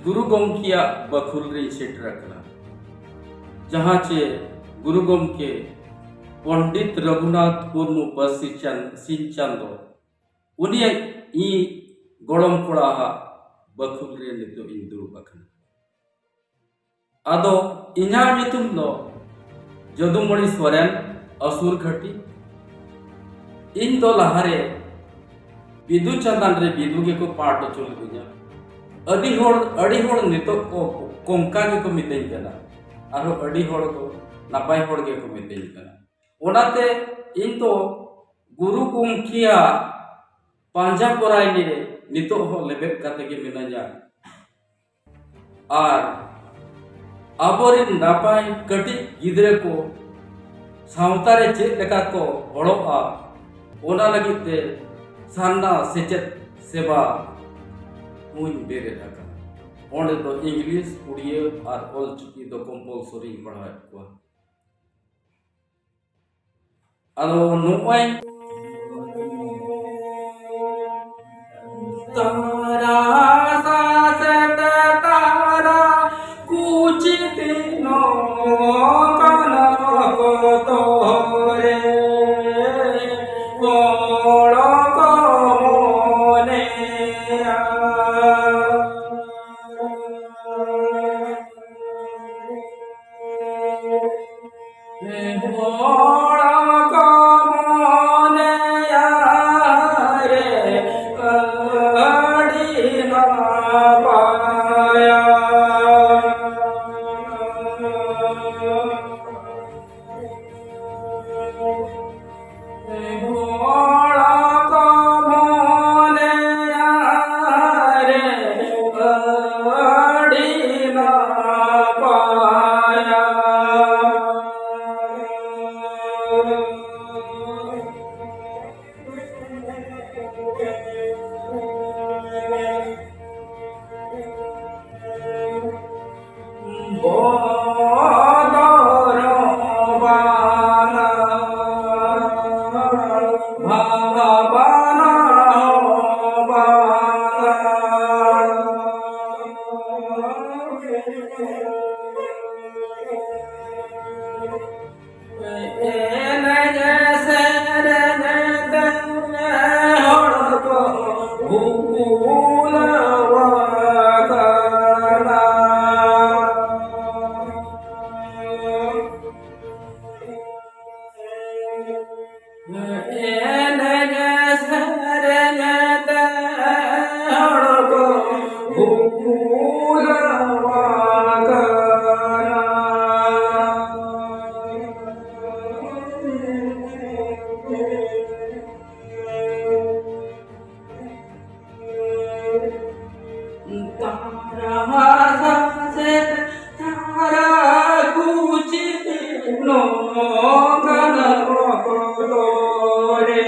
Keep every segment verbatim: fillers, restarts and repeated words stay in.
ᱜᱩᱨᱩ ᱜᱚᱢᱠᱮᱭᱟᱜ ᱵᱟᱹᱠᱷᱩᱞ ᱨᱤᱧ ᱥᱮᱴᱮᱨ ᱟᱠᱟᱱᱟ, ᱡᱟᱦᱟᱸ ᱪᱮ ᱜᱩᱨᱩ ᱜᱚᱢᱠᱮ ᱯᱚᱱᱰᱤᱛ ᱨᱚᱜᱷᱩᱱᱟᱛᱷ ᱢᱩᱨᱢᱩ ᱯᱟᱹᱨᱥᱤ ᱪᱟᱱ-, ᱥᱤᱧ ᱪᱟᱸᱫᱚ, ᱩᱱᱤᱭᱟᱜ ᱤᱧ ᱜᱚᱲᱚᱢ ᱠᱚᱲᱟᱣᱟᱜ ᱵᱟᱹᱠᱷᱩᱞ ᱨᱮ ᱱᱤᱛᱚᱜ ᱤᱧ ᱫᱩᱲᱩᱵ ᱟᱠᱟᱱᱟ᱾ ᱟᱫᱚ ᱤᱧᱟᱹᱜ ᱧᱩᱛᱩᱢ ᱫᱚ ᱡᱚᱫᱩᱢᱚᱬᱤ ᱥᱚᱨᱮᱱ, ᱟᱹᱥᱩᱨ ᱜᱷᱟᱹᱴᱤ᱾ ᱤᱧ ᱫᱚ ᱞᱟᱦᱟᱨᱮ ᱵᱤᱫᱩ ᱪᱟᱸᱫᱟᱱ ᱨᱮ ᱵᱤᱫᱩ ᱜᱮᱠᱚ ᱯᱟᱴ ᱦᱚᱪᱚ ᱞᱤᱫᱤᱧᱟ᱾ ᱟᱹᱰᱤ ᱦᱚᱲ, ᱟᱹᱰᱤ ᱦᱚᱲ ᱱᱤᱛᱚᱜ ᱠᱚ ᱠᱚᱝᱠᱟ ᱜᱮᱠᱚ ᱢᱤᱛᱟᱹᱧ ᱠᱟᱱᱟ, ᱟᱨᱦᱚᱸ ᱟᱹᱰᱤ ᱦᱚᱲ ᱫᱚ ᱱᱟᱯᱟᱭ ᱦᱚᱲ ᱜᱮᱠᱚ ᱢᱤᱛᱟᱹᱧ ᱠᱟᱱᱟ᱾ ᱚᱱᱟᱛᱮ ᱤᱧ ᱫᱚ ᱜᱩᱨᱩ ᱜᱚᱢᱠᱮᱭᱟᱜ ᱯᱟᱸᱡᱟ ᱯᱚᱨᱟᱭᱱᱤ ᱨᱮ ᱱᱤᱛᱚᱜ ᱦᱚᱸ ᱞᱮᱵᱮᱫ ᱠᱟᱛᱮ ᱜᱮ ᱢᱤᱱᱟᱹᱧᱟ᱾ ᱟᱨ ᱟᱵᱚᱨᱤᱱ ᱱᱟᱯᱟᱭ ᱠᱟᱹᱴᱤᱡ ᱜᱤᱫᱽᱨᱟᱹ ᱠᱚ ᱥᱟᱶᱛᱟ ᱨᱮ ᱪᱮᱫ ᱞᱮᱠᱟ ᱠᱚ ᱦᱚᱲᱚᱜᱼᱟ, ᱚᱱᱟ ᱞᱟᱹᱜᱤᱫ ᱛᱮ ᱥᱟᱨᱱᱟ ᱥᱮᱪᱮᱫ ᱥᱮᱵᱟ ᱦᱚᱸᱧ ᱵᱮᱨᱮᱫ ᱟᱠᱟᱫᱟ᱾ ᱚᱸᱰᱮ ᱫᱚ ᱤᱝᱞᱤᱥ, ᱩᱲᱤᱭᱟᱹ ᱟᱨ ᱚᱞ ᱪᱤᱠᱤ ᱫᱚ ᱠᱚᱢᱯᱚᱞᱥᱚᱨᱤᱧ ᱯᱟᱲᱦᱟᱣᱮᱫ ᱠᱚᱣᱟ᱾ ᱟᱫᱚ ᱱᱚᱜᱼᱚᱭ ᱛᱟᱨᱟ ᱥᱟᱥᱮᱛ ᱛᱟᱨᱟ ᱠᱩᱪᱤᱛ ᱱᱚᱝᱠᱟᱱ ᱚᱠᱛᱚ ᱨᱮ ᱦᱚᱲ ᱠᱚ ᱢᱚᱱᱮᱭᱟ᱾ ᱦᱚᱲ ᱠᱚ ᱢᱚᱱᱮᱭᱟ ᱨᱮ ᱟᱹᱰᱤ ᱱᱟᱯᱟᱭᱟ᱾ ᱦᱚᱲ ᱠᱚ ᱢᱚᱱᱮᱭᱟ ᱨᱮ ᱟᱹᱰᱤ ᱱᱟᱯᱟᱭᱟ᱾ ᱵᱚᱫᱚᱨ ᱵᱟᱝᱟ, ᱵᱷᱟᱵᱟᱱᱟ ᱵᱟᱝᱟ᱾ ᱛᱟᱨᱟ ᱥᱟᱥᱮᱛ ᱛᱟᱨᱟ ᱠᱩᱪᱤ ᱱᱚᱝᱠᱟᱱ ᱚᱠᱛᱚ ᱨᱮ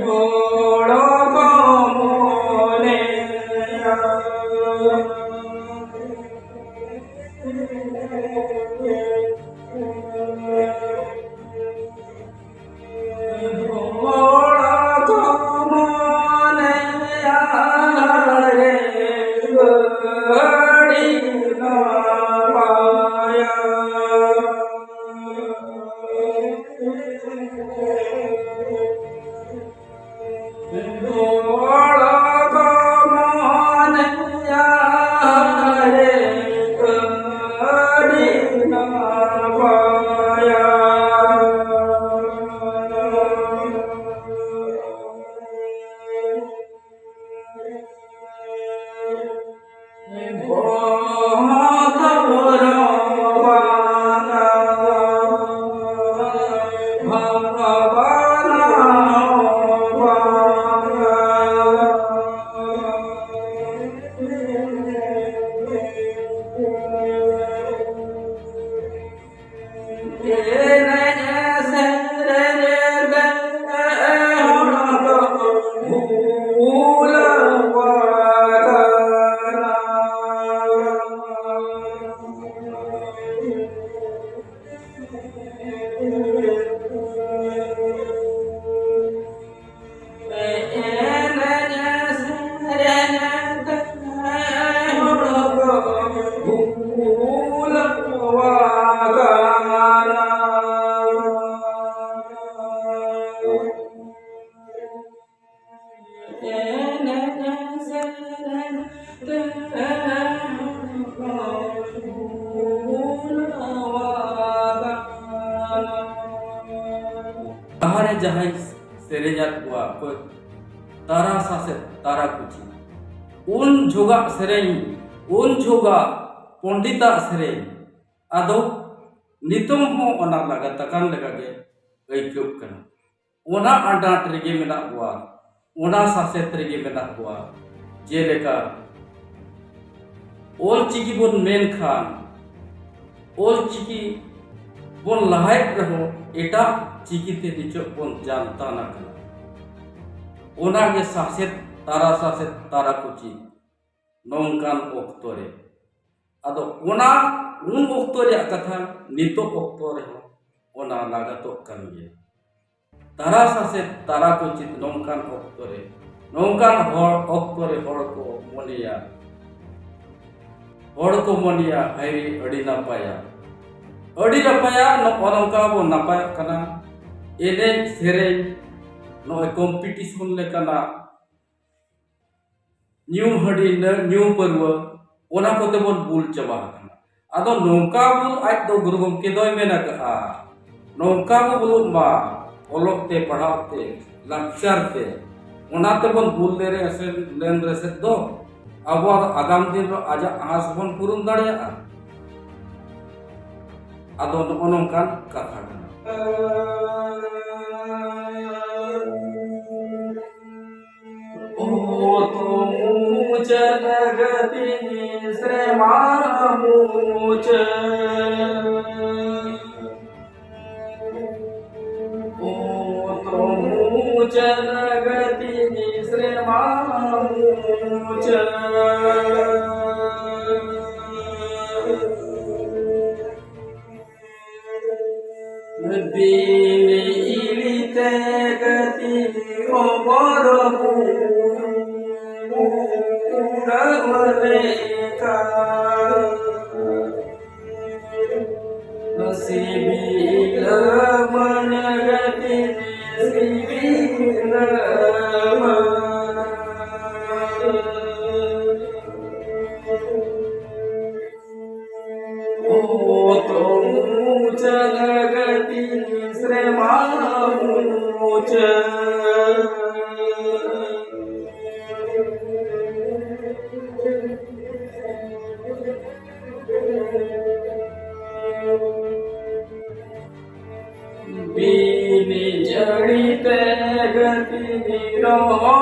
ᱦᱚᱲ ᱠᱚ ᱢᱚᱱᱮᱭᱟ᱾ ᱞᱟᱦᱟᱨᱮ ᱡᱟᱦᱟᱸᱭ ᱥᱮᱨᱮᱧᱟᱫ ᱠᱚᱣᱟ ᱠᱚ, ᱛᱟᱨᱟ ᱥᱟᱥᱮᱛ ᱛᱟᱨᱟ ᱠᱩᱪᱤ, ᱩᱱ ᱡᱚᱦᱚᱜᱟᱜ ᱥᱮᱨᱮᱧ, ᱩᱱ ᱡᱚᱦᱚᱜᱟᱜ ᱯᱚᱱᱰᱤᱛᱟᱜ ᱥᱮᱨᱮᱧ, ᱟᱫᱚ ᱱᱤᱛᱚᱝ ᱦᱚᱸ ᱚᱱᱟ ᱞᱟᱜᱟᱛ ᱟᱠᱟᱱ ᱞᱮᱠᱟᱜᱮ ᱟᱹᱭᱠᱟᱹᱜ ᱠᱟᱱᱟ᱾ ᱚᱱᱟ ᱟᱸᱰᱟᱴ ᱨᱮᱜᱮ ᱢᱮᱱᱟᱜ ᱵᱚᱣᱟ᱾ ᱚᱱᱟ ᱥᱟᱥᱮᱛ ᱨᱮᱜᱮ ᱢᱮᱱᱟᱜ ᱠᱚᱣᱟ᱾ ᱡᱮᱞᱮᱠᱟ ᱚᱞ ᱪᱤᱠᱤ ᱵᱚᱱ ᱢᱮᱱᱠᱷᱟᱱ, ᱚᱞ ᱪᱤᱠᱤ ᱵᱚᱱ ᱞᱟᱦᱟᱭᱮᱫ ᱨᱮᱦᱚᱸ ᱮᱴᱟᱜ ᱪᱤᱠᱤᱛᱮ ᱱᱤᱛᱚᱜ ᱵᱚᱱ ᱡᱟᱱᱛᱟᱱ ᱟᱠᱟᱱᱟ᱾ ᱚᱱᱟᱜᱮ ᱥᱟᱥᱮᱛ, ᱛᱟᱨᱟ ᱥᱟᱥᱮᱛ, ᱛᱟᱨᱟ ᱠᱚᱪᱤ ᱱᱚᱝᱠᱟᱱ ᱚᱠᱛᱚ ᱨᱮ᱾ ᱟᱫᱚ ᱚᱱᱟ ᱩᱱ ᱚᱠᱛᱚ ᱨᱮᱭᱟᱜ ᱠᱟᱛᱷᱟ ᱱᱤᱛᱚᱜ ᱚᱠᱛᱚ ᱨᱮᱦᱚᱸ ᱚᱱᱟ ᱞᱟᱜᱟᱛᱚᱜ ᱠᱟᱱ ᱜᱮᱭᱟ᱾ ᱛᱟᱨᱟ ᱥᱟᱥᱮᱛ, ᱛᱟᱨᱟ ᱠᱚᱪᱤᱛ ᱱᱚᱝᱠᱟᱱ ᱚᱠᱛᱚ ᱨᱮ, ᱱᱚᱝᱠᱟᱱ ᱦᱚᱲ ᱚᱠᱛᱚ ᱨᱮ ᱦᱚᱲ ᱠᱚ ᱢᱚᱱᱮᱭᱟ, ᱦᱚᱲ ᱠᱚ ᱢᱚᱱᱮᱭᱟ, ᱦᱟᱭ ᱨᱮ, ᱟᱹᱰᱤ ᱱᱟᱯᱟᱭᱟ, ᱟᱹᱰᱤ ᱱᱟᱯᱟᱭᱟ᱾ ᱱᱚᱜᱼᱚ ᱱᱚᱝᱠᱟ ᱵᱚᱱ ᱱᱟᱯᱟᱭᱚᱜ ᱠᱟᱱᱟ, ᱮᱱᱮᱡ ᱥᱮᱨᱮᱧ, ᱱᱚᱜᱼᱚᱭ ᱠᱚᱢᱯᱤᱴᱤᱥᱚᱱ ᱞᱮᱠᱟᱱᱟᱜ, ᱧᱩ ᱦᱟᱺᱰᱤ, ᱧᱩ ᱯᱟᱹᱨᱣᱟᱹ, ᱚᱱᱟ ᱠᱚᱛᱮ ᱵᱚᱱ ᱵᱩᱞ ᱪᱟᱵᱟ ᱟᱠᱟᱱᱟ᱾ ᱟᱫᱚ ᱱᱚᱝᱠᱟ ᱵᱩᱞ ᱟᱡ ᱫᱚ ᱜᱩᱨᱩ ᱜᱚᱢᱠᱮ ᱫᱚᱭ ᱢᱮᱱ ᱟᱠᱟᱫᱼᱟ, ᱱᱚᱝᱠᱟ ᱵᱚ ᱵᱩᱞᱩᱜ ᱢᱟ, ᱚᱞᱚᱜ ᱛᱮ, ᱯᱟᱲᱦᱟᱣ ᱛᱮ, ᱞᱟᱠᱪᱟᱨ ᱛᱮ, ᱚᱱᱟ ᱛᱮᱵᱚᱱ ᱵᱩᱞ ᱞᱮᱱ ᱨᱮᱥᱮᱫ ᱫᱚ ᱟᱵᱚᱣᱟᱜ ᱟᱜᱟᱢ ᱫᱤᱱ ᱨᱮ ᱟᱡᱟᱜ ᱟᱸᱥ ᱵᱚᱱ ᱯᱩᱨᱩᱱ ᱫᱟᱲᱮᱭᱟᱜᱼᱟ᱾ ᱟᱫᱚ ᱱᱚᱜᱼᱚ ᱱᱚᱝᱠᱟᱱ ᱠᱟᱛᱷᱟ ᱠᱟᱱᱟ᱾ ᱳ ᱛᱚᱢᱩ ᱪᱟᱞᱟᱜᱟᱛᱤᱱᱤ ᱥᱨᱮᱢᱟᱢᱩ ᱪᱟ᱾ ᱳ ᱛᱚᱢᱩ ᱪᱟᱞᱟᱜᱟᱛᱤᱱᱤ ᱥᱨᱮᱢᱟᱢᱩ ᱪᱟ᱾ Bini ilite gati oboro udawareka. Sibi ila mana gati, sibi ila mana. Oto mucha nagati srema mucha. Bini jari te gati ni roho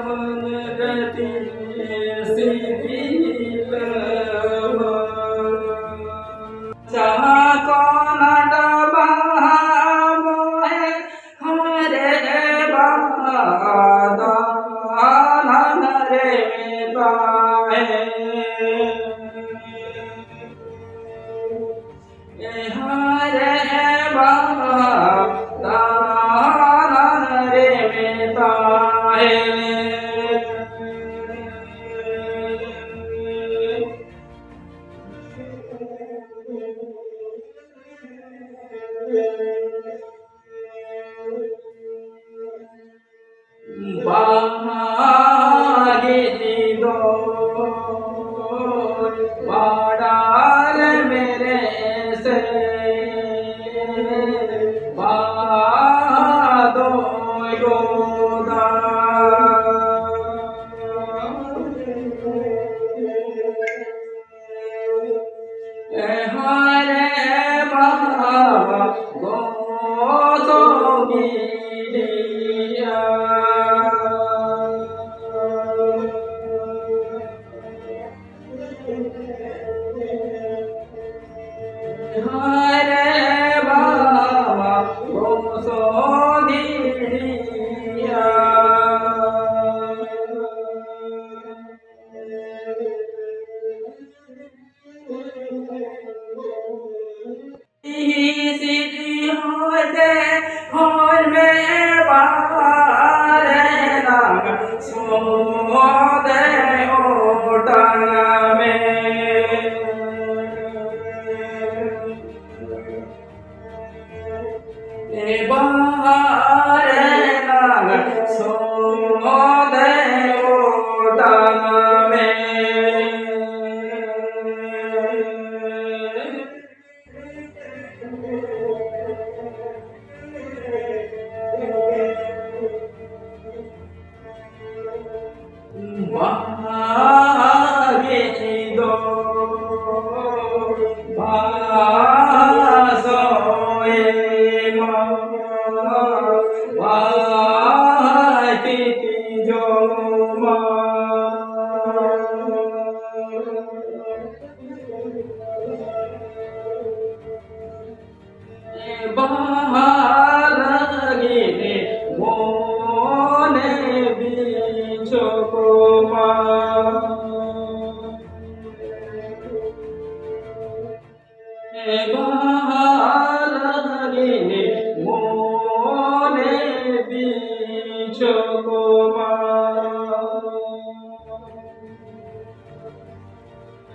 ᱢᱚᱱ ᱨᱮ ᱛᱤᱥ ᱥᱤᱵᱤᱞᱟᱢᱟ᱾ ᱡᱟᱦᱟᱸ ᱠᱚ ᱱᱟᱰᱟ ᱵᱟᱦᱟ ᱢᱚᱦᱮ ᱦᱟᱨᱮ ᱵᱟᱦᱟ ᱫᱟᱱᱟᱝ ᱨᱮ ᱛᱟᱦᱮᱸ᱾ ᱦᱟᱨᱮ ᱵᱟᱦᱟ ᱫᱟᱱᱟᱝ ᱨᱮ ᱛᱟᱦᱮᱸ᱾ ᱵᱟᱦᱟ ᱜᱮ ᱫᱚ ᱵᱟᱰᱟᱞ ᱢᱮᱨᱮ ᱥᱮ ᱵᱟᱦᱟ ᱫᱚᱭ ᱜᱚᱫᱟ᱾ ᱦᱟᱨᱮ ᱵᱟᱦᱟ ᱜᱚᱥᱚ ᱜᱤᱰᱤᱭᱟ᱾ ᱦᱟᱨᱮ ᱵᱟᱦᱟ ᱜᱚᱥᱚ ᱜᱤᱰᱤᱭᱟ᱾ ᱥᱤᱨᱤ ᱦᱚᱭ ᱛᱮ ᱦᱚᱭ ᱢᱮ ᱵᱟᱦᱨᱮ ᱞᱟᱜᱟ ᱥᱚᱫᱮ ᱚᱴᱟᱝ ᱢᱮ᱾ ᱵᱟᱦᱨᱮ ᱞᱟᱜᱟ ᱥᱚᱫᱮ ᱚᱴᱟᱝ ᱢᱮ᱾ ᱵᱟᱦᱟ ᱜᱮ ᱫᱚ ᱵᱟᱦᱟ ᱥᱚᱭ ᱢᱟ, ᱵᱟᱦᱟ ᱜᱮ ᱪᱚᱠᱚᱢᱟ᱾ ᱮ ᱵᱟᱦᱟ ᱞᱟᱹᱜᱤᱫ ᱢᱚᱱᱮ ᱵᱤᱪᱷᱚᱠᱚᱢᱟ᱾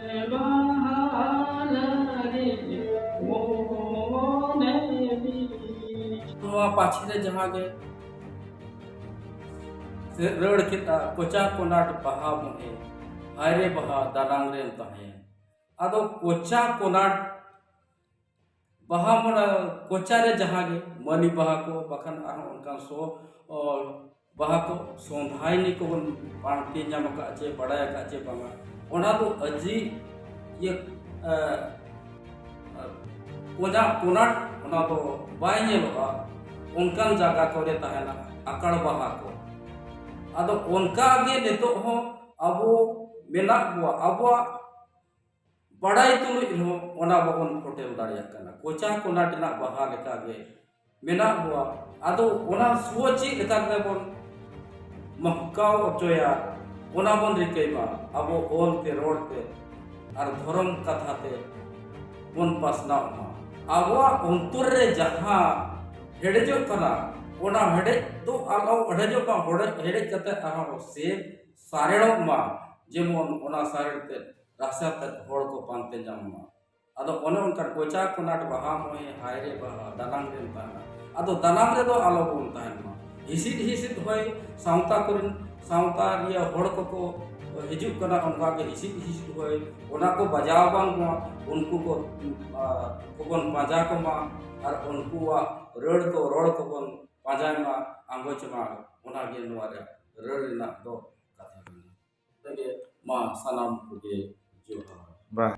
ᱮ ᱵᱟᱦᱟ ᱞᱟᱹᱜᱤᱫ ᱢᱚᱱᱮ ᱵᱤᱪᱷᱚᱠᱚᱢᱟ᱾ ᱱᱚᱣᱟ ᱯᱟᱹᱪᱷᱤ ᱨᱮ ᱡᱟᱦᱟᱸ ᱜᱮ ᱨᱟᱹᱲ ᱠᱮᱫᱟ, ᱠᱚᱪᱟ ᱠᱚᱱᱟᱴ ᱵᱟᱦᱟ ᱢᱚᱦᱮ, ᱦᱟᱭ ᱨᱮ ᱵᱟᱦᱟ ᱫᱟᱱᱟᱝ ᱨᱮᱢ ᱛᱟᱦᱮᱸ᱾ ᱟᱫᱚ ᱠᱚᱪᱟ ᱠᱚᱱᱟᱴ ᱵᱟᱦᱟ ᱢᱚᱦᱮ, ᱠᱚᱪᱟ ᱨᱮ ᱡᱟᱦᱟᱸ ᱜᱮ ᱢᱟᱹᱞᱤ ᱵᱟᱦᱟ ᱠᱚ, ᱵᱟᱠᱷᱟᱱ ᱟᱨᱦᱚᱸ ᱚᱱᱠᱟᱱ ᱥᱚ, ᱚ, ᱵᱟᱦᱟ ᱠᱚ, ᱥᱚᱸᱫᱷᱟᱭᱱᱤ ᱠᱚᱵᱚᱱ ᱯᱟᱱᱛᱮ ᱧᱟᱢ ᱟᱠᱟᱫ ᱪᱮ ᱵᱟᱲᱟᱭ ᱟᱠᱟᱫ ᱪᱮ ᱵᱟᱝᱟ, ᱚᱱᱟ ᱫᱚ ᱟᱹᱡᱤ ᱤᱭᱟᱹ, ᱮ, ᱠᱚᱧᱟ ᱠᱚᱱᱟᱴ ᱚᱱᱟ ᱫᱚ ᱵᱟᱭ ᱧᱮᱞᱚᱜᱼᱟ, ᱚᱱᱠᱟᱱ ᱡᱟᱭᱜᱟ ᱠᱚᱨᱮ ᱛᱟᱦᱮᱱᱟ ᱟᱠᱟᱲ ᱵᱟᱦᱟ ᱠᱚ᱾ ᱟᱫᱚ ᱚᱱᱠᱟ ᱜᱮ ᱱᱤᱛᱚᱜ ᱦᱚᱸ ᱟᱵᱚ ᱢᱮᱱᱟᱜ ᱵᱚᱣᱟ, ᱟᱵᱚᱣᱟᱜ ᱵᱟᱲᱟᱭ ᱛᱩᱞᱩᱡ ᱨᱮᱦᱚᱸ ᱚᱱᱟ ᱵᱟᱵᱚᱱ ᱯᱷᱚᱴᱮᱞ ᱫᱟᱲᱮᱭᱟᱜ ᱠᱟᱱᱟ᱾ ᱠᱚᱪᱟ ᱠᱚᱱᱟᱴ ᱨᱮᱱᱟᱜ ᱵᱟᱦᱟ ᱞᱮᱠᱟᱜᱮ ᱢᱮᱱᱟᱜ ᱵᱚᱣᱟ᱾ ᱟᱫᱚ ᱚᱱᱟ ᱥᱚ ᱪᱮᱫ ᱞᱮᱠᱟ ᱛᱮᱵᱚᱱ ᱢᱚᱦᱠᱟᱣ ᱦᱚᱪᱚᱭᱟ, ᱚᱱᱟ ᱵᱚᱱ ᱨᱤᱠᱟᱹᱭ ᱢᱟ᱾ ᱟᱵᱚ ᱚᱞ ᱛᱮ, ᱨᱚᱲ ᱛᱮ ᱟᱨ ᱫᱷᱚᱨᱚᱢ ᱠᱟᱛᱷᱟ ᱛᱮ ᱵᱚᱱ ᱯᱟᱥᱱᱟᱣ ᱢᱟ᱾ ᱟᱵᱚᱣᱟᱜ ᱚᱱᱛᱚᱨ ᱨᱮ ᱡᱟᱦᱟᱸ ᱦᱮᱰᱮᱡᱚᱜ ᱠᱟᱱᱟ, ᱚᱱᱟ ᱦᱮᱰᱮᱡ ᱫᱚ ᱟᱞᱚ ᱦᱮᱰᱮᱡᱚᱜ ᱢᱟ᱾ ᱦᱚᱲᱮ-, ᱦᱮᱰᱮᱡ ᱠᱟᱛᱮ ᱟᱨᱦᱚᱸ ᱥᱮ ᱥᱟᱨᱮᱲᱚᱜ ᱢᱟ, ᱡᱮᱢᱚᱱ ᱚᱱᱟ ᱥᱟᱨᱮᱲ ᱛᱮ ᱨᱟᱥᱟ ᱛᱮ ᱦᱚᱲ ᱠᱚ ᱯᱟᱱᱛᱮ ᱧᱟᱢ ᱢᱟ᱾ ᱟᱫᱚ ᱚᱱᱮ ᱚᱱᱠᱟᱱ ᱠᱚᱪᱟ ᱠᱚᱱᱟᱴ ᱵᱟᱦᱟ ᱢᱚᱦᱮ ᱦᱟᱭ ᱨᱮ ᱵᱟᱦᱟ ᱫᱟᱱᱟᱝ ᱨᱮᱢ ᱛᱟᱦᱮᱱᱟ᱾ ᱟᱫᱚ ᱫᱟᱱᱟᱝ ᱨᱮᱫᱚ ᱟᱞᱚ ᱵᱚᱱ ᱛᱟᱦᱮᱱ ᱢᱟ᱾ ᱦᱤᱥᱤᱫ ᱦᱤᱥᱤᱫ ᱦᱚᱭ ᱥᱟᱶᱛᱟ ᱠᱚᱨᱮᱱ, ᱥᱟᱶᱛᱟ ᱨᱮᱭᱟᱜ ᱦᱚᱲ ᱠᱚᱠᱚ ᱦᱤᱡᱩᱜ ᱠᱟᱱᱟ, ᱚᱱᱠᱟ ᱜᱮ ᱦᱤᱥᱤᱫ ᱦᱤᱥᱤᱫ ᱦᱚᱭ ᱚᱱᱟ ᱠᱚ ᱵᱟᱡᱟᱣ ᱵᱟᱝ ᱢᱟ, ᱩᱱᱠᱩ ᱠᱚ, ᱟ, ᱠᱚᱵᱚᱱ ᱯᱟᱸᱡᱟ ᱠᱚᱢᱟ ᱟᱨ ᱩᱱᱠᱩᱣᱟᱜ ᱨᱟᱹᱲ ᱠᱚ, ᱨᱚᱲ ᱠᱚᱵᱚᱱ ᱯᱟᱸᱡᱟᱭ ᱢᱟ, ᱟᱸᱜᱚᱪ ᱢᱟ᱾ ᱚᱱᱟ ᱜᱮ ᱱᱚᱣᱟ ᱨᱮ ᱨᱟᱹᱲ ᱨᱮᱱᱟᱜ ᱫᱚ ᱠᱟᱛᱷᱟ ᱠᱟᱱᱟ᱾ ᱚᱱᱠᱟ ᱜᱮ ᱢᱟ ᱥᱟᱱᱟᱢ ᱠᱚᱜᱮ ᱡᱚᱦᱟᱨ᱾ ᱵᱟᱦ᱾